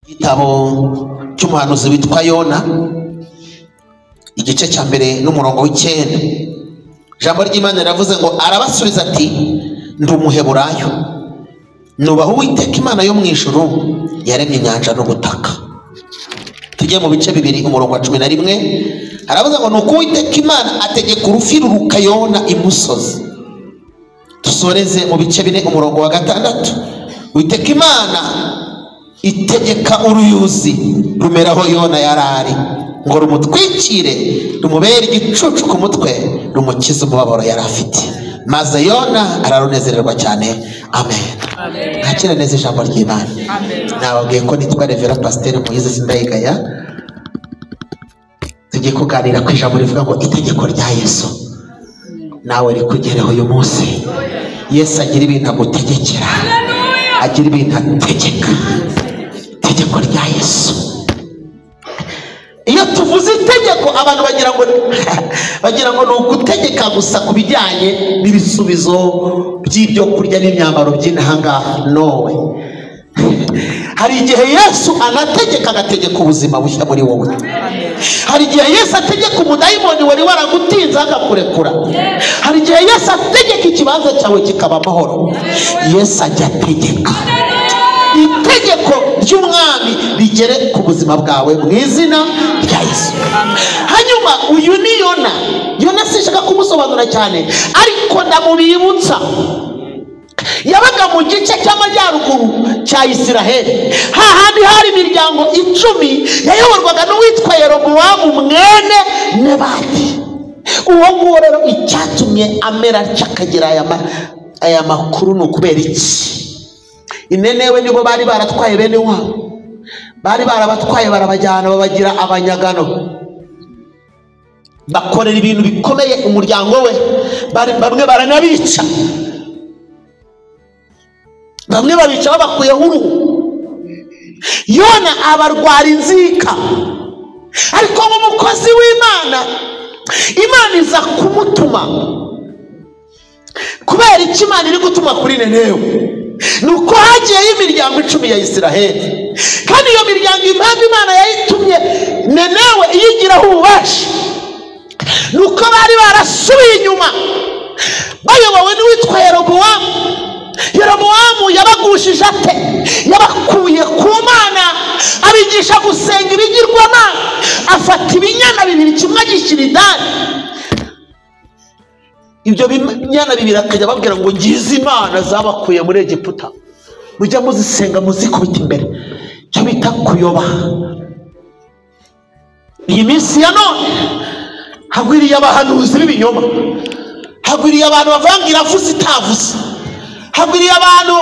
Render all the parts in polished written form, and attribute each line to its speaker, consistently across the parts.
Speaker 1: Igitabo cy'umuhanuzi witwa Yona, igice cya mbere n'umurongo w'icyenda. Ijambo ry'Imana riravuze ngo arabasubiza ati ndi umuheburayo, nubaha Uwiteka Imana yo mu ijuru yaremye inyanja n'ubutaka. Tujye mu bice bibiri umurongo wa 11, aravuze ngo nuko Uwiteka Imana ategeka urufi ruruka Yona imusozi. Dusoreze mu bice bine umurongo wa 6, Uwiteka Imana itegeka uruyuzi rumeraho Yona yarari ngo rumutwikire, rumubere igicucu ku mutwe, rumukize umubabaro yari afite. Maze Yona ararunezererwa cyane. Amen. Nakira neza ijambo ry'Imana. Nababwiye ko nitwa Reverend Pasteur Moise Sindayigaya. Tugiye kuganira ku ijambo rivuga ngo itegeko rya Yesu nawe rikugereho uyu munsi. Yesu agira ibintu agutegekera, agira ibintu ategeka. Itegeko rya Yesu. Iyo tuvuze itegeko abantu bagira ngo ni ugutegeka gusa ku bijyanye n'ibisubizo by'ibyo kurya n'imyambaro by'inahangaha. Nowe, hari igihe Yesu anategeka agategeka ubuzima bushya muri wowe. Hari igihe Yesu ategeka umudayimoni wari waragutinze akakurekura. Hari igihe Yesu ategeka ikibanza cyawe kikaba amahoro. Yesu ajya ategeka. Itegeko ry'umwami rigere ku buzima bwawe mu izina rya Yesu. Hanyuma uyu ni Yona. Yona sinshaka kumusobanura cyane, ariko ndamubibutsa. Yabaga mu gice cy'amajyaruguru cya Isiraheli, hahandi hari imiryango 10 yayoborwaga n'uwitwa Yerobowamu mwene Nebati. Uwo nguwo rero icyatumye amera akagira aya makuru ni ukubera iki? Inenewe nibo bari baratwaye bene wabo, bari barabatwaye barabajyana babagira abanyagano, bakorera ibintu bikomeye umuryango we. Bamwe baranabica, bamwe babica babakuyeho uruhu. Yona abarwara inzika, ariko nk'umukozi w'Imana, Imana iza kumutuma. Kubera iki Imana iri gutuma kuri Nenewe? Nuko hagiyeyo imiryango 10 ya Isiraheli, kandi iyo miryango impamvu Imana yayitumye Nenewe iyigiraho ububasha nuko bari barasubiye inyuma bayobowe n'uwitwa Yerobowamu. Yerobowamu yabagushije ate? Yabakuye ku Mana, abigisha gusenga ibigirwamana, afata ibinyana bibiri kimwe agishyira idani. Ibyo binyana bibiri akajya ababwira ngo ngize Imana zabakuye muri Egiputa, mujya muzisenga muzikubita imbere. Icyo bita kuyoba. Iyi minsi ya none hagwiriye abahanuzi b'ibinyoma, hagwiriye abantu bavuga iravuze itavuze, hagwiriye abantu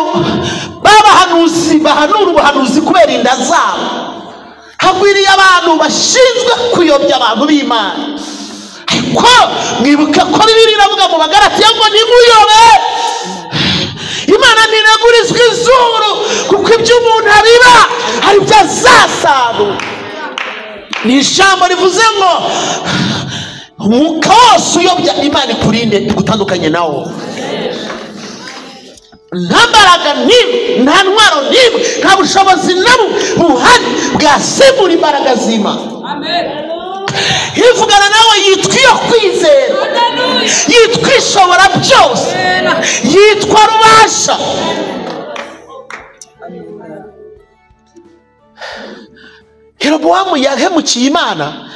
Speaker 1: b'abahanuzi bahanura ubuhanuzi kubera inda zabo, hagwiriye abantu bashinzwe kuyobya abantu b'Imana. Ariko mwibuke ko Bibiliya iravuga mu Bagalatiya ngo ntimuyobe, Imana ntinegurizwa izuru, kuko ibyo umuntu abiba hari ibyo azasarura. Ni ijambo rivuze ngo umwuka wose uyobya Imana ikurinde igutandukanye nawo. Nta mbaraga n'imwe, nta ntwaro n'imwe, nta bushobozi na bumwe buhari bwasimbura imbaraga z'Imana. Ivugana nawe yitwa iyo kwizera, yitwa ishobora byose, yitwa rubasha. Yerobowamu yahemukiye Imana,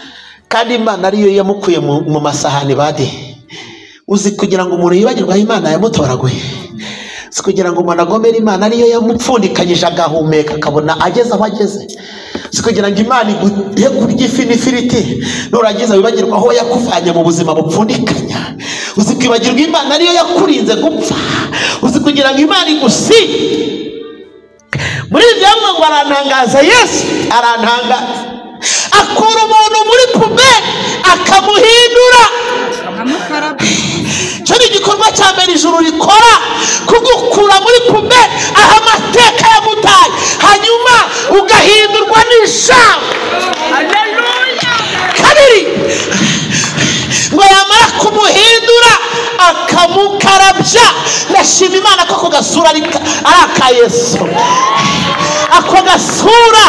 Speaker 1: kandi Imana ariyo yamukuye mu masahani bade. Uzi kugira ngo umuntu yibagirwe aho Imana yamutoraguye, si kugira ngo umuntu agomere Imana ariyo yamupfundikanyije agahumeka akabona ageze aho ageze, si kugira ngo Imana iguhe kurya ifi n'ifiriti nurangiza wibagirwa aho yakuvanye mu buzima bupfundikanya. Uzi kwibagirwa Imana ariyo yakurinze gupfa. Uzi kugira ngo Imana igusige. Muri ibyo ngo arantangaza, Yesu arantangaza, akura umuntu muri puberi akamuhindura. Icyo ni igikorwa cya mbere ijuru rikora, kugukura muri puberi aho amateka yagutaye, hanyuma ugahindurwa n'ijambo. Kabiri, ngo yamara kumuhindura akamukarabya. Ndashima Imana ko ako gasura ari aka Yesu. Ako gasura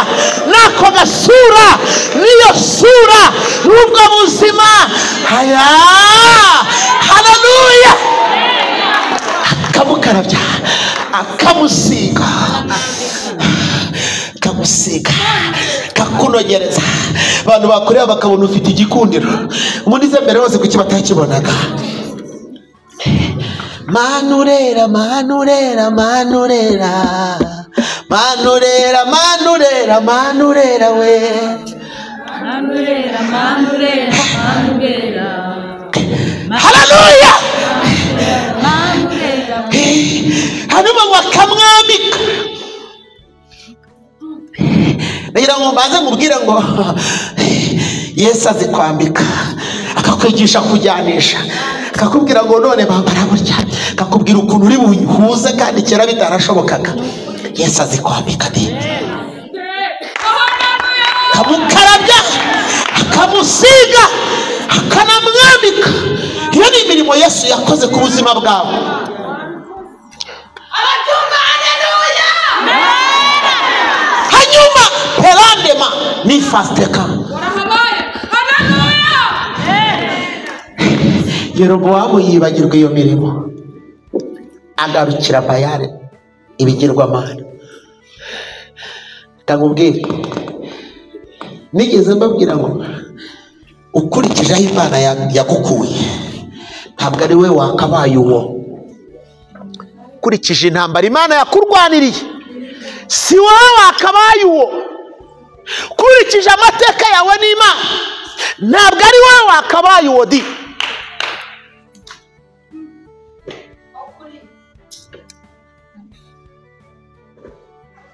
Speaker 1: gasura n'iyo sura n'ubwo buzima. Haya, haleluya. Akamukarabya, akamusiga, akamusiga, akakunogereza. Abantu bakureba bakabona ufite igikundiro. Umunize mbere hose kuki batakibonaga? Manurera, manurera, manurera, manurera, manurera, manurera we.
Speaker 2: Manurera, manurera, manurera.
Speaker 1: Haleluya.
Speaker 2: Manurera.
Speaker 1: Hanyuma ngo akamwambika. Nagira ngo mbanze nkubwire ngo Yesu azi kwambika, akakwigisha kujyanisha, akakubwira ngo none bambara gutya, akakubwira ukuntu uri buhuze kandi kera bitarashobokaga. Yesu azi kwambika de, akamukarabya, akamusiga, akanamwambika. Iyo ni imirimo Yesu yakoze ku buzima bwawe. Hanyuma perandema ni fasteka. Yerobowamu yibagirwa iyo mirimo, agarukira Bayali ibigirwamana. Ndamubwire, nigeze mbabwira ngo ukurikije aho Imana yagukuye ntabwo ari we wakabaye uwo. Ukurikije intambara Imana yakurwaniriye si wowe wakabaye uwo. Ukurikije amateka yawe n'Imana ntabwo ari wowe wakabaye uwo di.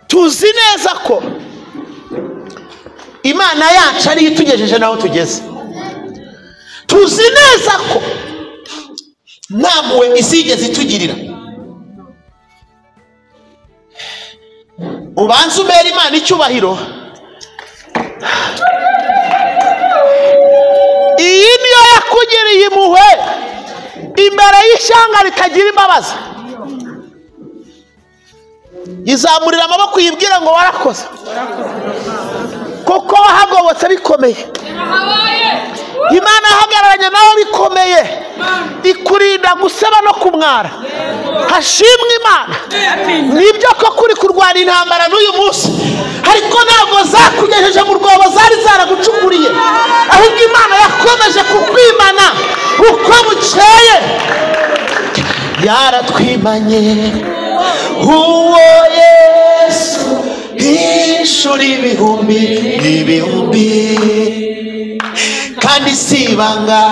Speaker 1: Tuzi neza ko Imana yacu ariyo itugejeje naho tugeze. Tuzi neza ko nta mpuhwe izigeze itugirira. Ubanze umere Imana icyubahiro. Iyi niyo yakugiriye impuhwe imbere y'ishyanga ritagira imbabazi. Izamurira amaboko yibwira ngo warakoze, kuko wahagobotse bikomeye. Imana ahagararanye nawe bikomeye, ikurinda guseba no kumwara. Hashimwe Imana. Nibyo koko uri kurwana intambara n'uyu munsi, ariko ntabwo zakugejeje mu rwobo zari zaragucukuriye, ahubwo Imana yakomeje kukwimana uko bukeye. Yaratwimanye uwo Yesu inshuro ibihumbi n'ibihumbi, kandi si ibanga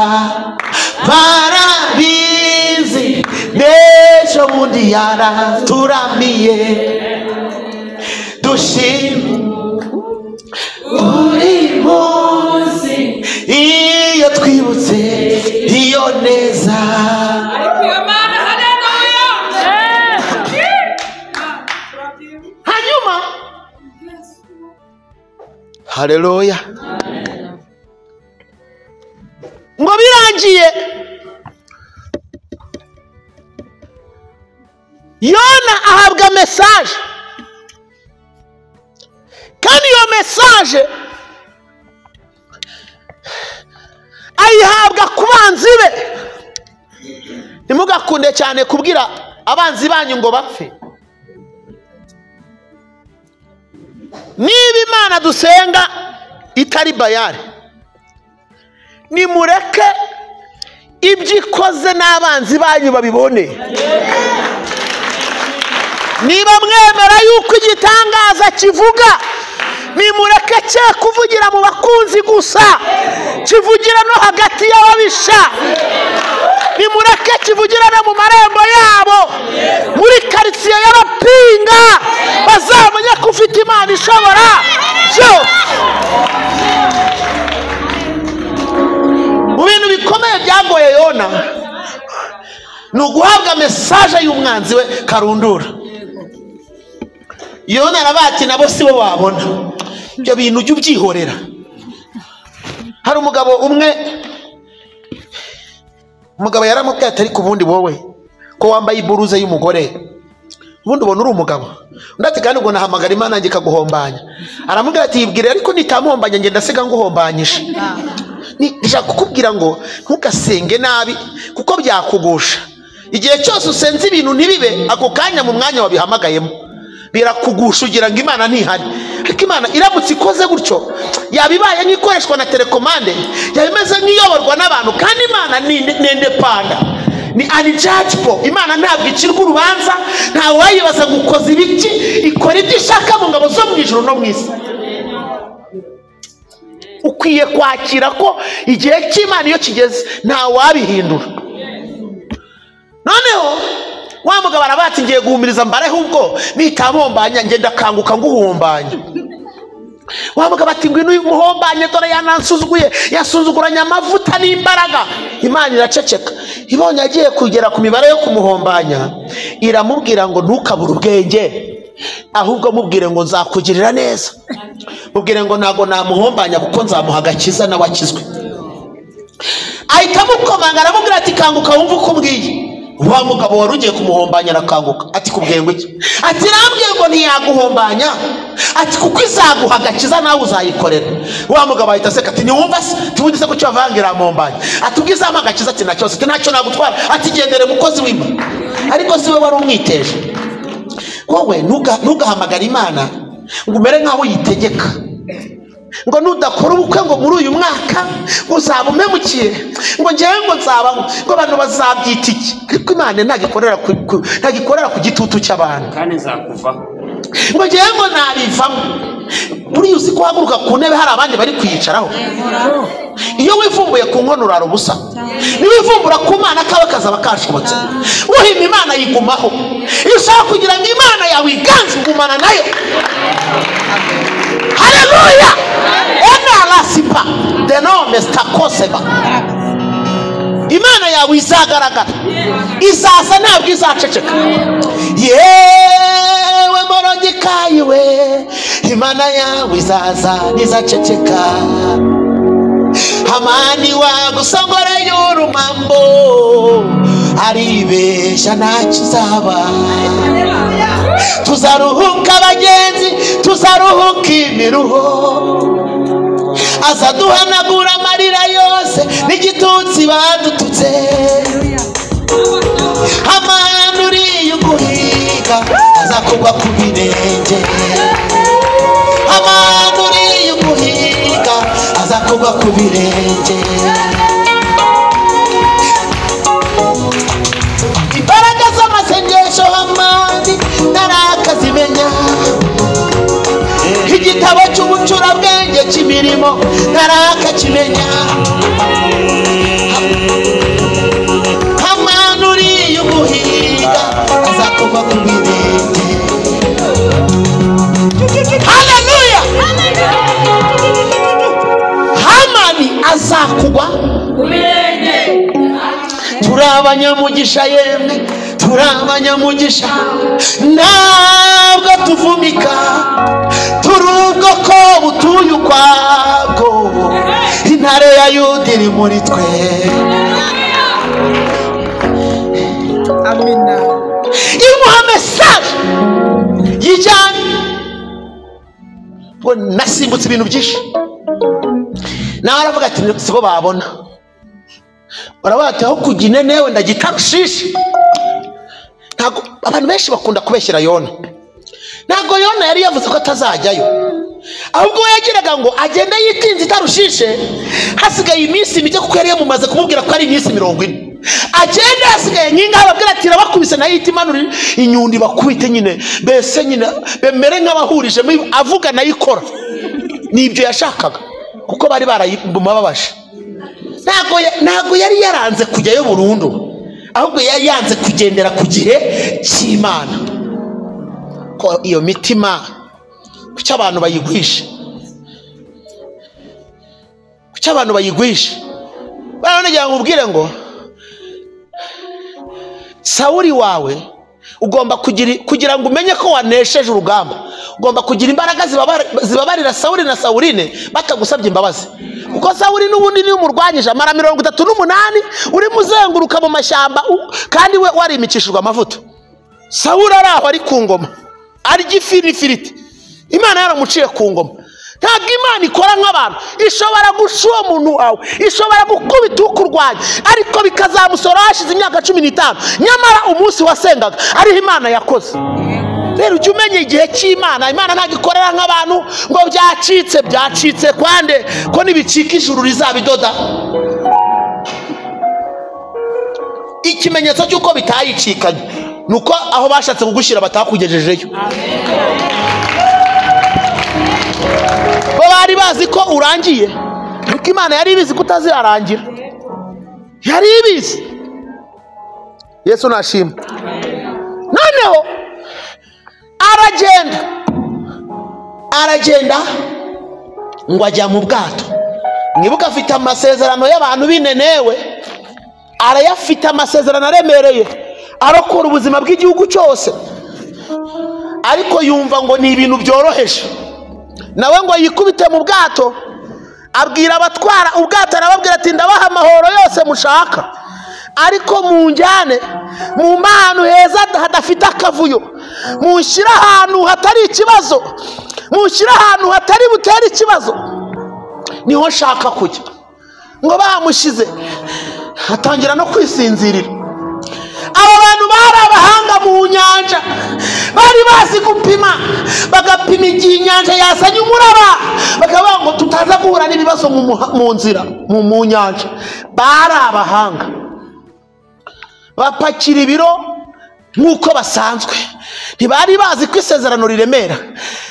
Speaker 1: barabizi, n'ejo bundi yaraturamiye. Dushima buri munsi iyo twibutse iyo neza. Hanyuma haleluya, ngo birangiye Yona ahabwa message, kandi iyo message ayihabwa ku banzi be. Ntimugakunde cyane kubwira abanzi banyu ngo bapfe. Niba Imana dusenga itari Bayali, nimureke ibyo ikoze n'abanzi banyu babibone. Niba mwemera yuko igitangaza kivuga, nimureke cye kuvugira mu bakunzi gusa, kivugira no hagati y'ababisha. Nimureke kivugira no mu marembo yabo, muri karitsiye y'abapinga, bazamenye ko ufite Imana ishobora byose. Mu bintu bikomeye byagoye Yona ni uguhabwa mesaje y'umwanzi we karundura. Yona arabati nabo si bo babona ibyo bintu, ujye ubyihorera. Hari umugabo umwe, umugabo yaramubwiye ati ariko ubundi wowe ko wambaye iburuze y'umugore Ubundi ubona uri umugabo. Undi ati kandi ubwo nahamagara Imana nanjye ikaguhombanya. Aramubwira ati yibwire ariko nitamuhombanya ngenda asiga nguhombanyije. Ndashaka kukubwira ngo ntugasenge nabi kuko byakugusha. Igihe cyose usenze ibintu ntibibe ako kanya mu mwanya wabihamagayemo, birakugusha ugira ngo Imana ntihari. Ariko Imana iramutse ikoze gutyo yabibaye nk'ikoreshwa na telekomande, yabimeze nk'iyoborwa n'abantu. Kandi Imana ni indepanda, ni unjudgeable. Imana ntabwo icirwa urubanza, ntawe wayibaza ngo ukoze ibiki, ikora ibyo ishaka mu ngabo zo mu ijuru no mu isi. Ukwiye kwakira ko igihe cy'Imana iyo kigeze nta wabihindura. Noneho wa mugabo arabati ngiye guhumiriza mbareho ubwo nitabombanya ngenda kanguka nguhombanya. Wa mugabo ati ngwino umuhombanye dore yanansuzuguye, yasuzuguranye amavuta n'imbaraga. Imana iraceceka. Ibonye agiye kugera ku mibare yo kumuhombanya, iramubwira ngo ntukabure ubwenge, ahubwo mubwire ngo nzakugirira neza. Mubwire ngo ntago namuhombanya kuko nzamuha agakiza nawe akizwe. Ahita amukomanga aramubwira ati kanguka wumve uko umbwiye. Wa mugabo wari ugiye kumuhombanya arakanguka ati kubwiye ngo iki? Ati rambwiye ngo ntiyaguhombanya, ati kuko izaguha agakiza nawe uzayikorera. Wa mugabo ahita aseka ati ntiwumva se? Tubundi se kuki bavangira amuhombanya? Ati ubwo izampa agakiza ati ntacyo, ati ntacyo nagutwara, ati gendere mukozi w'Imana. Ariko si we wari umwiteje. Wowe ntugahamagara Imana ngo umere nkaho uyitegeka, ngo nudakora ubukwe ngo muri uyu mwaka uzaba umpemukiye, ngo ngewe ngo nzaba ngo abantu bazabyita iki. Ariko Imana ntabwo ikorera ku gitutu cy'abantu.
Speaker 3: Kandi nzakuvaho
Speaker 1: ngo ngewe ngo nabivamo. Buriya uzi ko uhaguruka ku ntebe hari abandi bari kuyicaraho. Iyo wivumbuye ku nkono urara ubusa, niwivumbura ku Mana kawe kazaba kashobotse. Uhima Imana yigumaho. Iyo ushaka kugira ngo Imana yawe iganze ugumana nayo. Haleluya! Ena lasipa denome stakoseba. Imana yawe izagaragara, izaza ntabwo izaceceka. Yewe Morodekayi we, Imana yawe izaza ntizaceceka. Hamani wagusongoreye urumambo aribeshya ntacyo uzaba. Tuzaruhuka abagenzi, tuzaruhuka imiruho, azaduhanagura amarira yose n'igitutsi badututse. Hamani uriye uguhiga azakugwa ku birenge. Hamani uriye uguhiga azakugwa ku birenge. Imbaraga z'amasengesho Hamani ntarakazimenya, igitabo cy'ubucurabwenge cy'imirimo ntarakakimenya. Hamani uriye uguhiga azakugwa ku birenge. Haleluya! Hamani azakugwa
Speaker 2: ku birenge.
Speaker 1: Turi abanyamugisha yemwe, turi abanyamugisha, ntabwo tuvumika, turi ubwoko butuye ukwabwo, intare ya Yuda iri muri twe.
Speaker 4: Amina.
Speaker 1: Imuha mesaje yijyanye ngo nasimbutse ibintu byinshi. Nawe aravuga ati sibo babona. Baravuga ati aho kujya Inenewe ndajya i Tarushishi. Ntabwo abantu benshi bakunda kubeshyira Yona. Ntabwo Yona yari yavuze ko atazajyayo, ahubwo we yagiraga ngo agende yitinze i Tarushishi hasigaye iminsi mike, kuko yari yamumaze kumubwira ko ari iminsi 40. Agende hasigaye nk'ingaho ababwira ati irabakubise nayo ihita imanura inyundo ibakubite nyine, mbese nyine bemere nk'abahurijemo, avuga nayo ikora. Nibyo yashakaga kuko bari barayimubabaje. Ntabwo yari yaranze kujyayo burundu, ahubwo yari yanze kugendera ku gihe cy'Imana. Ko iyo mitima kuki abantu bayigwisha? Kuki abantu bayigwisha? Baragira ngo ubwire ngo Sawuli wawe ugomba kugira ngo umenye ko wanesheje urugamba, ugomba kugira imbaraga zibabarira Sawuli na Sawuline batagusabye imbabazi. Kuko Sawuli n'ubundi niyo umurwanyije amara 38 urimo uzenguruka mu mashyamba, kandi we warimikishijwe amavuta. Sawuli ari aho ari ku ngoma, arya ifi n'ifiriti, Imana yaramuciye ku ngoma. Ntabwo Imana ikora nk'abantu, ishobora guca uwo muntu wawe, ishobora gukubita ukurwanya, ariko bikazamusora hashize imyaka 15, nyamara umunsi wasengaga ariho Imana yakoze. Rero ujye umenya igihe cy'Imana. Imana ntabwo ikorera nk'abantu ngo byacitse, byacitse kwande ko nibicika ijuru rizabidoda. Ikimenyetso cy'uko bitayicikanye nuko aho bashatse kugushyira batakugejejeyo. Bo bari bazi ko urangiye, ariko Imana yari ibizi ko utazarangira, yari ibizi. Yesu nashimwe. Noneho aragenda, aragenda ngo ajya mu bwato. Mwibuka afite amasezerano y'abantu b'inenewe, arayafite amasezerano aremereye, arokora ubuzima bw'igihugu cyose, ariko yumva ngo ni ibintu byoroheje. Nawe ngo yikubite mu bwato, abwira abatwara ubwato, arababwira ati ndabaha amahoro yose mushaka, ariko munjyane mu ahantu heza hadafite akavuyo, munshyire ahantu hatari ikibazo, munshyire ahantu hatari butere ikibazo, niho nshaka kujya. Ngo bamushyize, atangira no kwisinzirira. Aba bantu bari abahanga mu nyanja, bari bazi gupima, bagapima igihe inyanja yazanye umuraba, bakavuga ngo tutaza guhura n'ibibazo mu nzira, mu nyanja. Bari abahanga, bapakira ibiro nk'uko basanzwe, ntibari bazi ko isezerano riremera.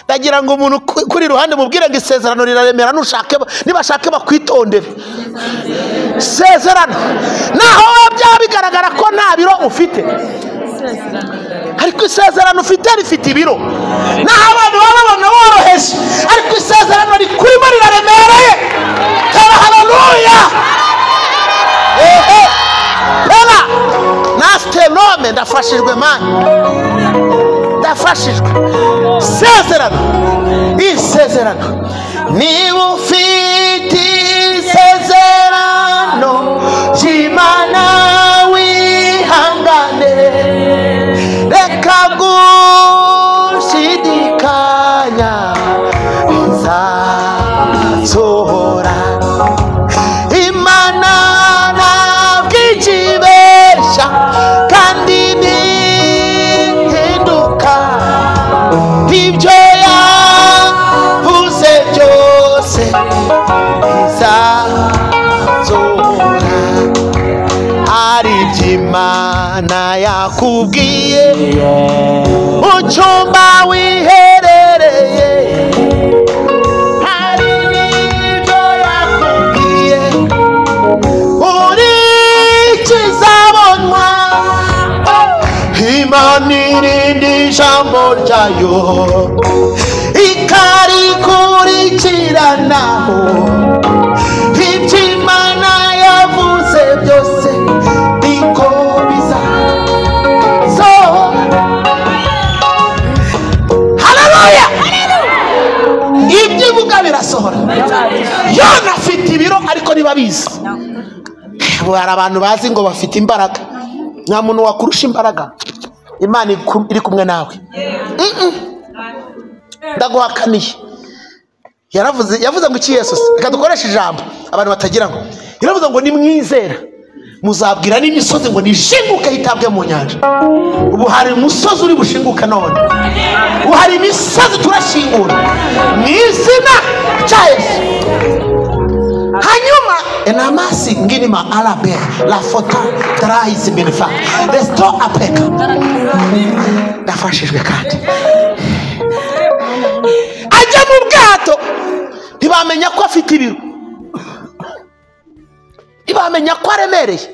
Speaker 1: Ndagira ngo umuntu kuri ruhande mubwire ngo isezerano riraremera, nushake nibashake bakwitondere. Isezerano naho byaba bigaragara ko nta biro ufite, ariko isezerano ufite rifite ibiro. Naho abantu baba babona woroheje, ariko isezerano rikurimo riraremereye. Tera haleluya. Ehe, tera nasitenome. Ndafashijwe mani, ndafashijwe. Isezerano, isezerano. Niba ufite isezerano ry'Imana wihangane, reka gushidikanya bizasohora. Imana ntabwo ikibeshya kandi ntihinduka, ibyo yavuze byose bizasohora. Ari iby'Imana yakubwiye mu cyumba wiherereye, hari n'ibyo yakubwiye uri kizabonwa. Imana irindi ijambo ryayo ikarikurikiranaho, ibyo Imana yavuze byose niko bizasohora. Haleluya! Ibyo ivuga birasohora. Yona afite ibiro ariko ntibabizi. Hari abantu bazi ngo bafite imbaraga, nta muntu wakurusha imbaraga. Imana iri kumwe nawe. Ndaguhakaniye. Yaravuze, yavuze ngo iki Yesu se? Reka dukoreshe ijambo abantu batagira ngo. Yaravuze ngo nimwizera muzabwira n'imisozi ngo nishinguke hitabwe mu nyanja. Ubu hari umusozi uri bushinguka none, ubu hari imisozi turashingura mu izina rya Yesu. Hanyuma enamasi nginima alabe la foto traisi benfa resto apeka. Ndafashijwe kandi ajya mu bwato, ntibamenya ko afite ibiro, ntibamenya ko aremereye,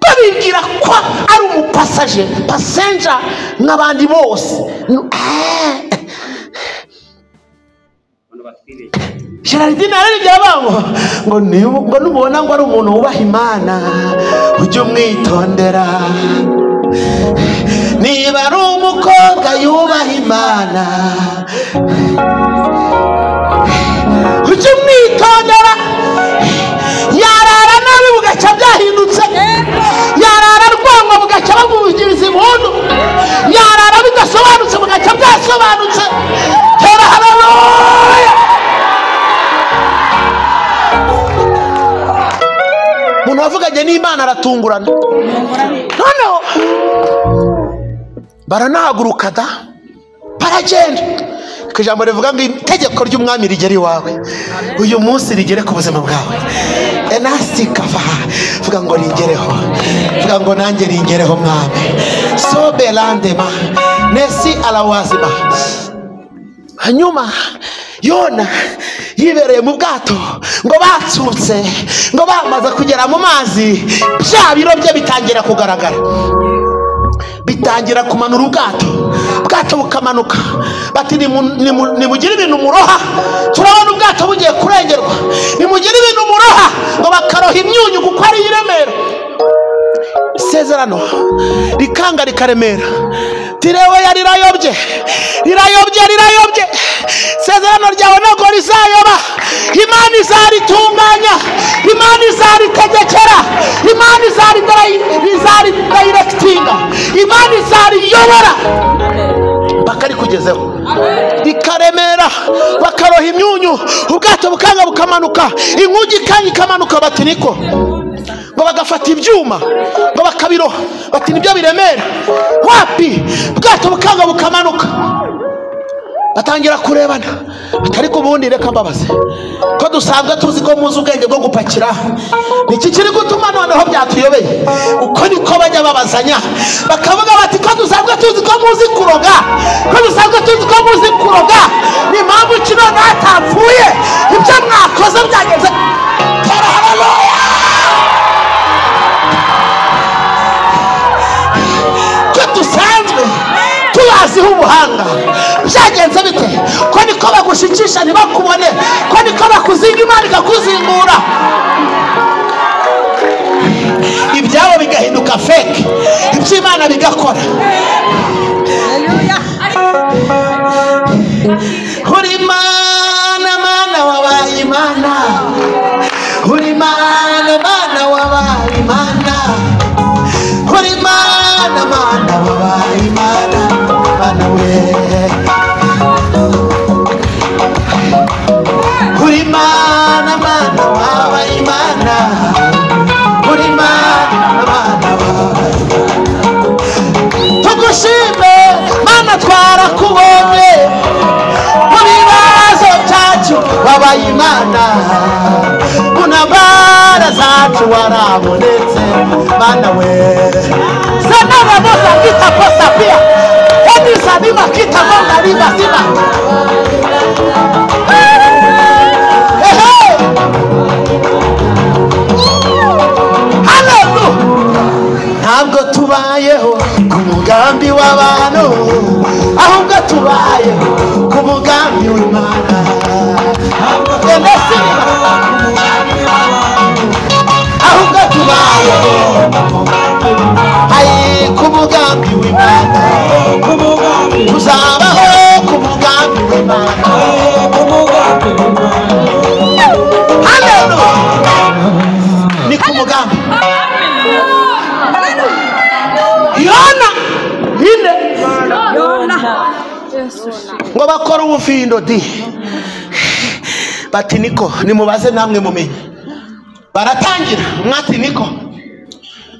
Speaker 1: babibwira ko ari umupasaje, pasenja nk'abandi bose. Gerardine araribye ngo ngo nubona ngo ari umuntu wubaha Imana ujye umwitondera, niba ari umukobwa yubaha Imana ujye umwitondera. Yarara nabi bugacya byahindutse, yarara rwangwa bugacya bamuvugiriza impundu, irasobanutse. Tera haleluya. Umuntu wavuganye n'Imana aratungurana. Noneho baranahaguruka da baragenda. Ku ijambo rivuga ngo itegeko ry'umwami rigere iwawe uyu munsi, rigere ku buzima bwawe. Enasi kava vuga ngo ringereho, vuga ngo nanjye ringereho mwami. Sobelandema nesi alawazima. Hanyuma Yona yibereye mu bwato, ngo batsutse, ngo bamaze kugera mu mazi, bya biro bye bitangira kugaragara, bitangira kumanura ubwato, ubwato bukamanuka. Bati nimugire ibintu muroha, turabona ubwato bugiye kurengerwa, nimugire ibintu muroha. Ngo bakaroha imyunyu kuko ari iremera. Isezerano rikanga rikaremera. Tirewe ya rirayobye, rirayobye, rirayobye. Isezerano ryawe ntabwo rizayoba. Imana izaritunganya, Imana izaritegekera, Imana izaridayirekitinga, Imana izariyobora mpaka rikugezeho. Rikaremera, bakaroha imyunyu, ubwato bukanga bukamanuka, inkugi ikanga ikamanuka. Bati niko, ngo bagafata ibyuma ngo bakabiroha, bati nibyo biremera. Wapi, ubwato bukanga bukamanuka. Batangira kurebana, ati ariko ubundi reka mbabaze, ko dusanzwe tuzi ko muzi ubwenge bwo gupakira, niki kiri gutuma noneho byatuyobeye? Uko niko bajya babazanya, bakavuga bati ko dusanzwe tuzi ko muzi kuroga, ko dusanzwe tuzi ko muzi kuroga, ni impamvu ki noneho atapfuye? Ibyo mwakoze byageze. Tera haleluya. Ko dusanzwe tubaziho ubuhanga, byagenze bite? Ko niko bagushikisha ntibakubone, ko niko bakuzinga Imana ikakuzingura, ibyabo bigahinduka fake, iby'Imana bigakora. Uri Imana, Mana wabaye Imana, uri Imana, Mana wabaye Imana, uri Imana, Mana wabaye Imana, Mana we, uri Imana, Mana wabaye Imana, uri Imana, Mana wabaye. Tugushime Mana, twarakubonye mu bibazo byacu, wabaye Imana, mu ntambara zacu warabonetse, Mana we. Sanaramosa kita posa pia enisanima kita monga riba sima. Ehe, haleluya. Ntabwo tubayeho ku mugambi w'abantu, ahubwo tubayeho ku mugambi w'Imana. Ahubwo tubayeho ayi ku mugambi w'Imana, tuzabaho ku mugambi w'Imana. Haleluya. Ni ku mugambi. Yona inde ngo bakora ubufindo di, bati niko nimubaze namwe mumenye. Baratangira, mwati niko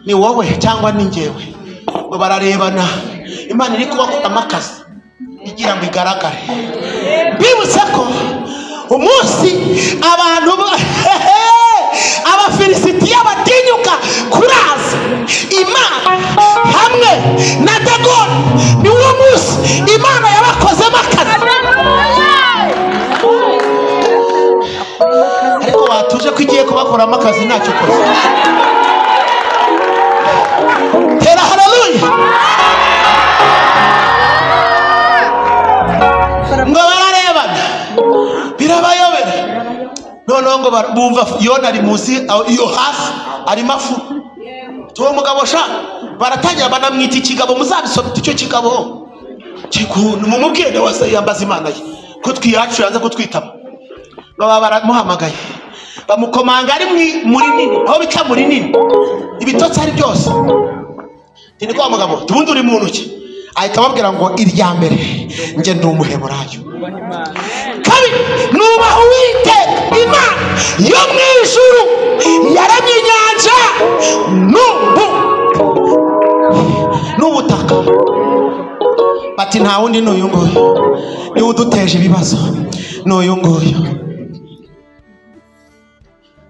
Speaker 1: ni wowe cyangwa ni njyewe? Ngo bararebana. Imana iri kubakuramo akazi igira ngo igaragare. Bibutse ko umunsi abantu Abafilisitiya batinyuka kuraza Imana hamwe na Dagoni, ni wo munsi Imana yabakozemo akazi. Ariko watuje ko igiye kubakoramo akazi, ntacyo ukoze. Tera haleluya. Ngo bararebana birabayobera. Noneho ngo bumva Yona ari munsi iyo hasi arimo afu tuwo mugabo sha. Baratangira banamwita ikigabo. Muzabisome icyo kigabo, mumubwire wese yambaza Imana ye ko twiyacu yanze kutwitaba. Baba baramuhamagaye, bamukomanga ari muri nini, aho bita muri nini, ibitotsi ari byose. Ni kwa mugabo tubundi uri mu ntoki. Ahita ababwira ngo irya mbere njye ndi umuheburayo, kabiri nubaha Uwiteka Imana yo mu ijuru yaremye inyanja n'ubutaka. Bati nta wundi ni uyu nguyu, niwe uduteje ibibazo, ni uyu nguyu.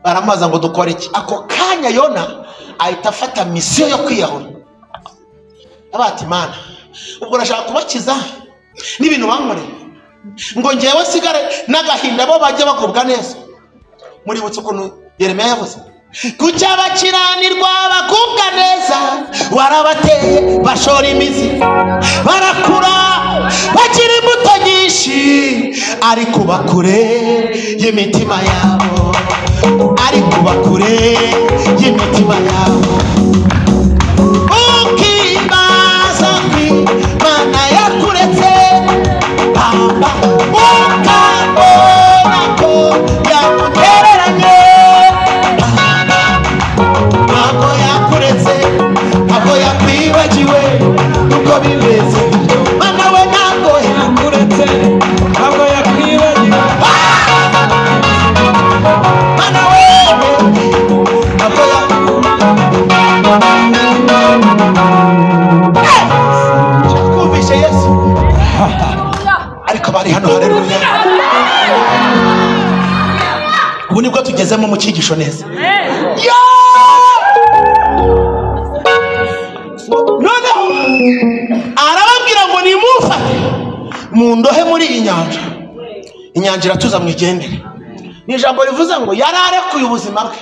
Speaker 1: Baramubaza ngo dukore iki? Ako kanya Yona ahita afata misiyo yo kwiyahura. Abati Imana, ubwo urashaka kubakiza n'ibintu bankoreye ngo ngewe sigare n'agahinda bo bajye bagubwa neza. Muributse ukuntu Yeremiya yavuze, kuki abakiranirwa bagubwa neza, warabateye bashora imizi barakura bagira imbuto nyinshi, ariko bakure y'imitima yabo, ariko bakure y'imitima yabo. Ukibaza Imana yakuretse papa, ukabona ko yagutereranye, ntabwo yakuretse, ntabwo yakwibagiwe uko bimeze. Mana we ntabwo
Speaker 3: yakuretse, ntabwo yakwibagiwe.
Speaker 1: Mana we ntabwo yakumvishe Yesu. Ariko bari hano, haleluya. Ubu nibwo tugezemo mu cyigisho neza. Noneho arababwira ngo nimufate mundohe muri iyi nyanja, inyanja iratuza mwigendere. Ni ijambo rivuze ngo yari arekuye ubuzima bwe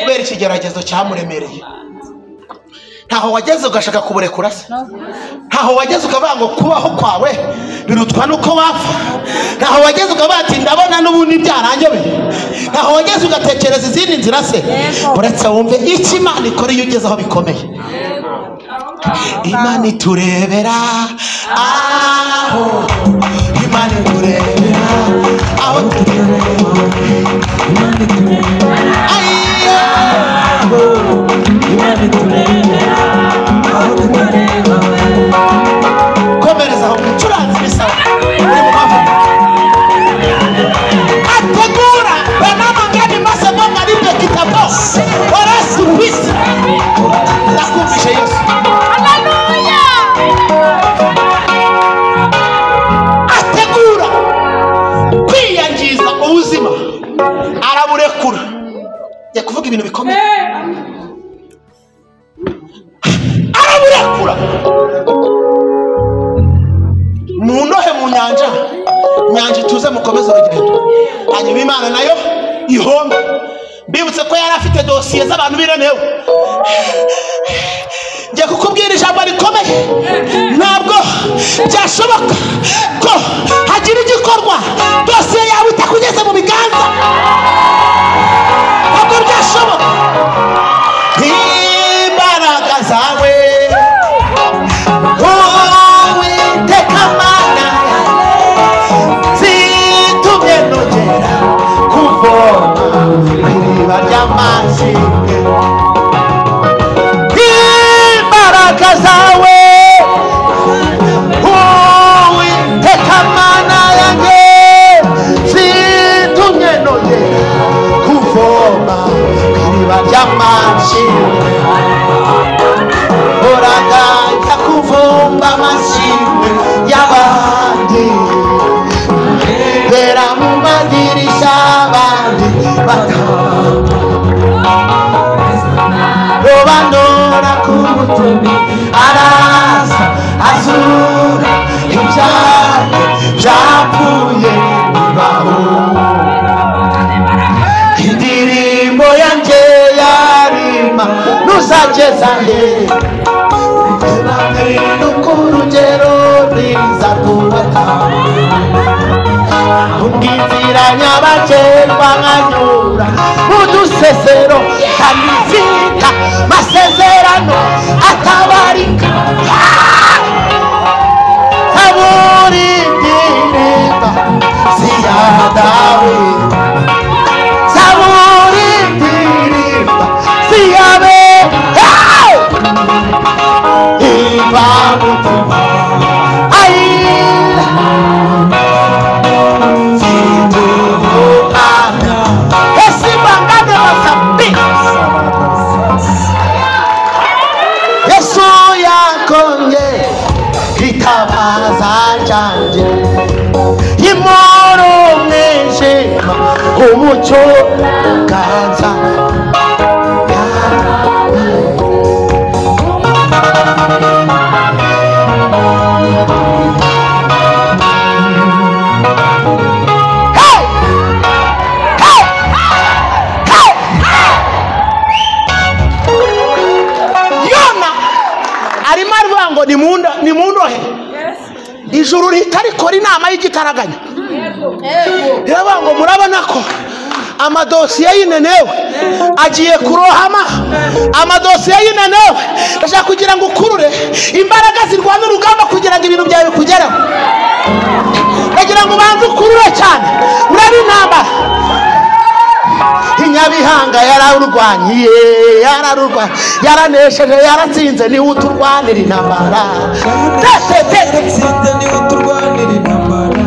Speaker 1: kubera ikigeragezo cyamuremereye. Ntaho wageze ugashaka kuburekura se? Ntaho wageze ukavuga ngo kubaho kwawe birutwa nuko wapfa? Ntaho wageze ukavuga ati ndabona n'ubundi byarangobeye? Ntaho wageze ugatekereza izindi nzira se? Uretse wumve icyo Imana ikora iyo ugeze aho bikomeye. Imana iturebera aho, Imana iturebera aho turebera,
Speaker 3: Imana iturebera aho, Imana iturebera aho tutareba.
Speaker 1: Komereza aho mucuranzi bisaba uri mu mavuta. Ategura banama ngani masemo ngaribyo kitabo orasubisi. Ndakumvishe Yesu. Ategura kwiyangiza ubuzima araburekura. Njya kuvuga ibintu bikomeye. Araburekura mundohe mu nyanja, inyanja ituze mukomeze urugendo. Hanyuma Imana nayo ihombe. Mbibutse ko yari afite dosiye z'abantu b'iremewe. Njya kukubwira ijambo rikomeye, ntabwo byashoboka ko hagira igikorwa dosiye yawe itakugeze mu biganza, ntabwo byashoboka. Imbaraga zawe Uwiteka Mana zitumye nongera kuvoma iriba ry'amazi. Imbaraga zawe Uwiteka Mana yanjye zitumye nongera kuvoma iriba ry'amazi. Oragajya kuvumba amashimwe y'abandi, bera mu madirishya abandi batamba, robanura ku mutoni araza azura ibyanjye byapfuye bibaho. Indirimbo yanjye yarima ntuzageza he? Urugero rwiza rwubaka ubwinzira nyabagendwa nkanyura udusesero kandi mfite masezerano atabarika. Zaburi ndirimba si iya Dawidi, Zaburi ndirimba si iya be. Iva mu Umucyo ganza. Hey! Hey! Hey! Yona arimo aravuga ngo nimundohe. Ijuru ritarikora inama y'igitaraganya. Riravuga ngo murabona ko amadosiye y'inenewe agiye kurohama. Amadosiye y'inenewe ndashaka kugira ngo ukurure imbaraga zirwana urugamba kugira ngo ibintu byawe bikugereho. Ndagira ngo ubanze ukurure cyane urabe intambara. Inyabihanga yararurwanyiye, yararurwanye, yaranesheje, yaratsinze, niwe uturwanira intambara.
Speaker 3: Yaratsinze, niwe uturwanira intambara.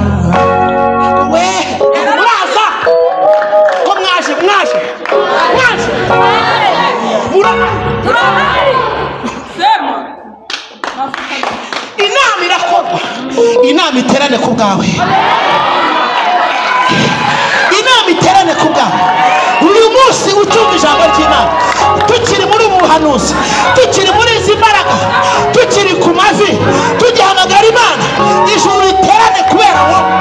Speaker 1: We muraza ko mwaje mwaje mwaje
Speaker 2: Turahari. Sema.
Speaker 1: Inama irakorwa, inama iterane ku bwawe, inama iterane ku bwawe. Uyu munsi ucyumva ijambo ry'Imana, tukiri muri ubu buhanuzi, tukiri muri izi mbaraga, tukiri ku mavi, tugihamagara Imana, ijuru riterane kubera wowe.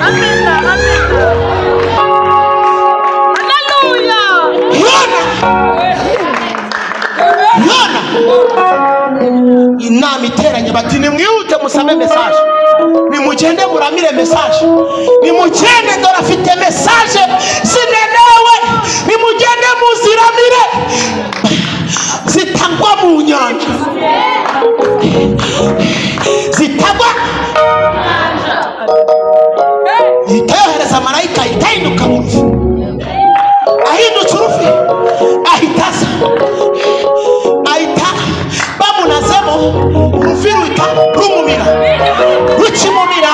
Speaker 2: Amina, amina. Haleluya.
Speaker 1: Yona, Yona, inama iteranye bati nimwihute musame message, nimugende muramire message, nimugende dore afite message zinenewe, nimugende muziramire zitagwa mu nyanja, zitagwa. Itayohereza marayika ahita ahinduka mu rufi, ahindutse urufi ahita aza, ahita bamunazemo urufi ruhita rumumira, rukimumira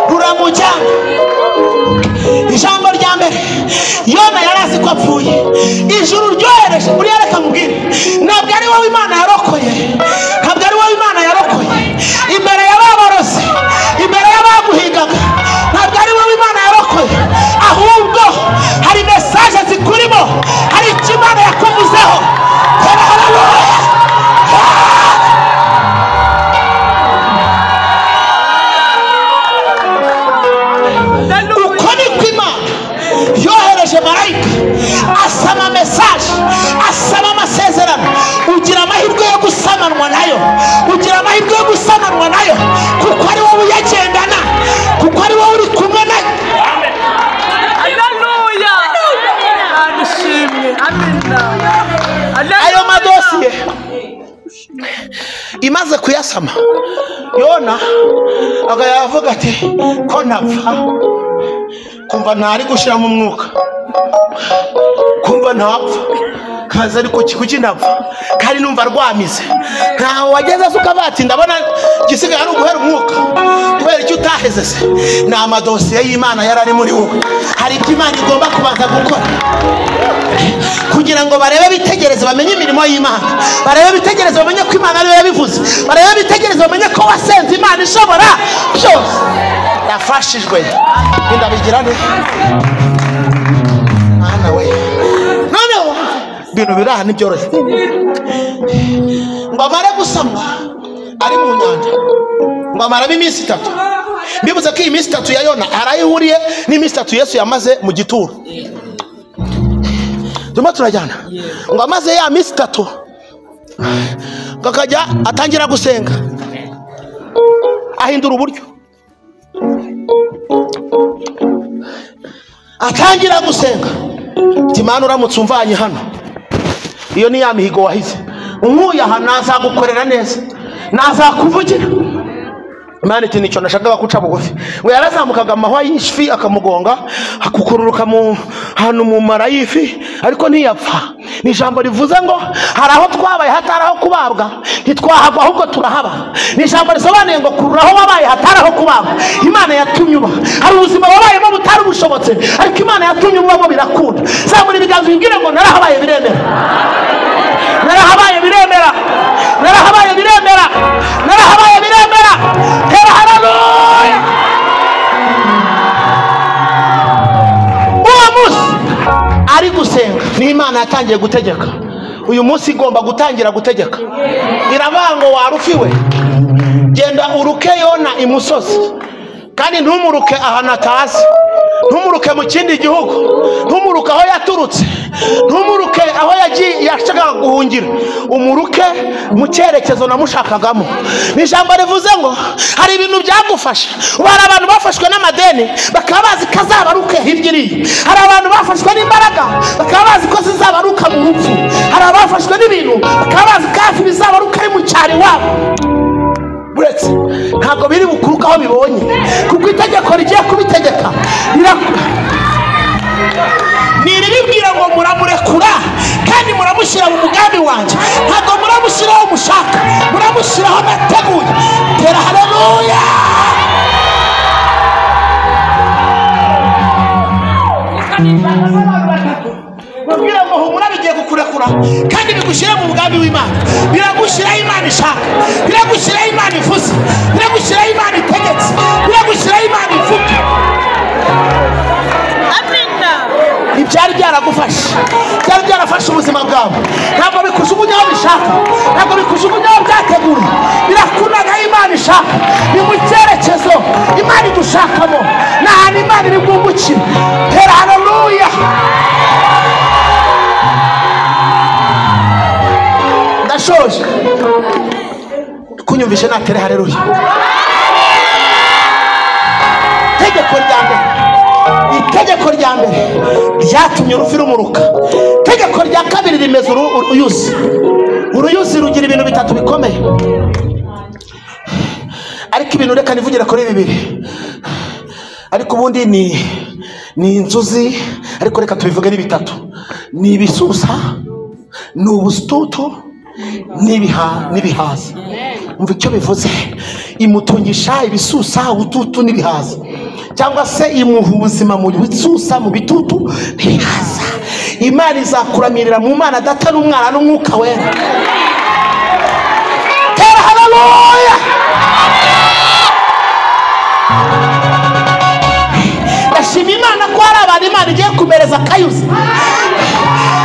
Speaker 1: ruramujyana. Ijambo rya mbere Yona yari azi ko apfuye. Ijuru ryohereje buriya, reka mubwire, ntabwo ari wowe Imana yarokoye, ntabwo ari wowe Imana yarokoye imbere y'ababarozi, imbere y'abaguhigaga, ntabwo ari wowe Imana yarokoye, ahubwo hari mesaje zikurimo, hari icyo Imana yakuvuzeho. Haleluya. Uko niko Imana yohereje marayika asama mesaje, asama amasezerano. Ugira amahirwe yo gusamanwa nayo, ugira amahirwe yo gusamanwa nayo, kuko ari wowe uyagendana, kuko ari wowe uri kumwe nayo.
Speaker 2: Haleluya. Amishimwe. Amina.
Speaker 1: Ayo madosiye imaze kuyasama, Yona akayavuga ati ko ntapfa, kumva ntari gushiramo umwuka, kumva ntapfa kaza, ariko kuki ntapfa kandi numva rwamize. Ntaho wageze se ukavuga ati ndabona igisigaye ari uguhera umwuka, kubera icyo utaheze se? Ni amadosiye y'Imana yari ari muri wowe. Hari ibyo Imana igomba kubanza gukora kugira ngo barebe, bitegereze bamenye imirimo y'Imana, barebe bitegereze bamenye ko Imana ariyo yabivuze, barebe bitegereze bamenye ko wasenze Imana ishobora byose. Yafashijwe ndabigira nte Mana we. Noneho ibintu biri aha ntibyoroshye. Ngo amare gusamwa ari mu nyanja, ngo amaramo iminsi 3. Mbibuze ko iyi minsi 3 ya Yona hari aho ihuriye n'iminsi 3 Yesu yamaze mu gituro. Turimo turajyana. Ngo amaze ya minsi 3 ngo akajya atangira gusenga, ahindura uburyo, atangira gusenga ati Mana uramutse umvanye hano, iyo ni ya mihigo wahize, unkuye aha nazagukorera neza, nazakuvugira. Imana iti nicyo nashakaga guca bugufi. We yarazamukaga amahwa y'ifi akamugonga, akukururuka mu hantu mu mara y'ifi, ariko ntiyapfa. Ni ijambo rivuze ngo hari aho twabaye hatari aho kubabwa, ntitwahagwa ahubwo turahaba. Ni ijambo risobanuye ngo kurura aho wabaye hatari aho kubabwa. Imana yatumye uba. Hari ubuzima wabayemo butari bushobotse, ariko Imana yatumye ubamo birakunda. Zamura ibiganza ubibwire ngo narahabaye biremera, narahabaye biremera, narahabaye biremera, narahabaye biremera. Tera haleluya. Imana yatangiye gutegeka. Uyu munsi igomba gutangira gutegeka. Iravuga ngo warufiwe, genda uruke Yona imusozi, kandi ntumuruke ahantu atazi, ntumuruke mu kindi gihugu, ntumuruke aho yaturutse, ntumuruke aho yagiye yashakaga guhungira, umuruke mu cyerekezo namushakagamo. Ni ijambo rivuze ngo hari ibintu byagufasha. Ubu hari abantu bafashwe n'amadeni bakaba bazi ko azabaruke hirya iriya. Hari abantu bafashwe n'imbaraga bakaba bazi ko zizabaruka mu rupfu. Hari abafashwe n'ibintu bakaba bazi ko hafi bizabaruka ari mu cyaro iwabo. Uretse ntabwo biri bukuruka aho bibonye, kuko itegeko rigiye kubitegeka niribibwira ngo muramurekura kandi muramushyira mu mugambi wanjye. Ntabwo muramushyiraho mushaka, muramushyiraho nateguye. Tera haleluya. Babwira ngo humura bigiye kukurekura kandi bigushyira mu mugambi w'Imana. Biragushyiraho Imana ishaka, biragushyiraho Imana ivuze, biragushyiraho Imana itegetse, biragushyiraho Imana ivuga. Ibyari byaragufashe, byari byarafashe ubuzima bwawe, ntabwo bikujugunya aho bishaka, ntabwo bikujugunya aho byateguye, birakunaga Imana ishaka. Ni mu cyerekezo Imana idushakamo, ni ahantu Imana iri bwungukire. Tera haleluya. Ndashoje kunyumvishe natere haleluya. Itegeko rya mbere, itegeko rya mbere ryatumye urufi rumuruka. Itegeko rya kabiri rimeze uruyuzi. Uruyuzi rugira ibintu bitatu bikomeye, ariko ibintu reka nivugire kuri bibiri, ariko ubundi ni inzuzi, ariko reka tubivuge ni bitatu. Ni ibisusa, ni ubustutu, n'ibihaza. Umva icyo bivuze. Imutungisha ibisusa, ubututu n'ibihaza, cyangwa se imuha ubuzima mu bisusa, mu bitutu n'ibihaza. Imana izakuramirira mu Mana Data n'Umwana n'Umwuka Wera. Tera haleluya. Ndashima Imana ko hari abantu Imana igiye kumereza akayuzi.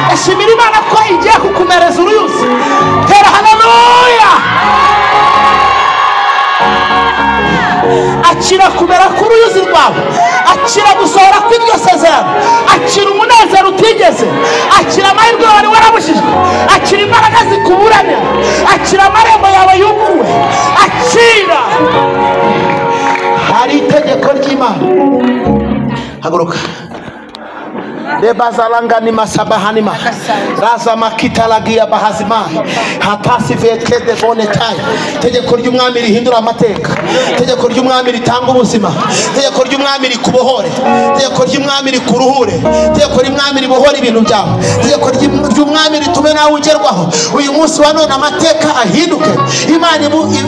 Speaker 1: Ndashimira Imana ko igiye kukumereza uruyuzi. Tera haleluya. Akira kumera k'uruyuzi rwawe, akira gusohora kw'iryo sezerano, akira umunezero utigeze, akira amahirwe wari warabujijwe, akira imbaraga zikuburanira, akira amarembo yawe yuguruwe, akira. Hari itegeko ry'Imana. Haguruka. Debazalangani masabahanima raza makitalagia bahazima hatasi vete de bonetai. Itegeko ry'umwami rihindura amateka, itegeko ry'umwami ritanga ubuzima, itegeko ry'umwami rikubohore, itegeko ry'umwami rikuruhure, itegeko ry'umwami ribohora ibintu byawe, itegeko ry'umwami ritume nawe ugerwaho. Uyu munsi wa none amateka ahinduke. Imana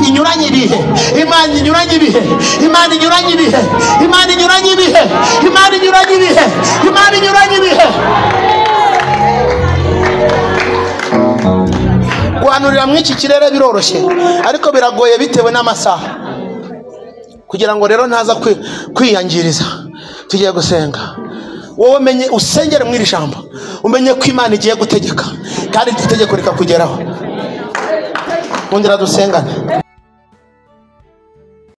Speaker 1: inyuranye ibihe, Imana inyuranye ibihe, Imana inyuranye ibihe, Imana inyuranye ibihe, Imana inyuranye ibihe, Imana inyuranye ibihe. Guhanurira mu iki kirere biroroshye, ariko biragoye bitewe n'amasaha. Kugira ngo rero ntaza kwiyangiriza, tugiye gusenga. Wowe menye usengere mu iri jambo, umenye ko Imana igiye gutegeka, kandi itegeko rikakugeraho. Kongera dusengane.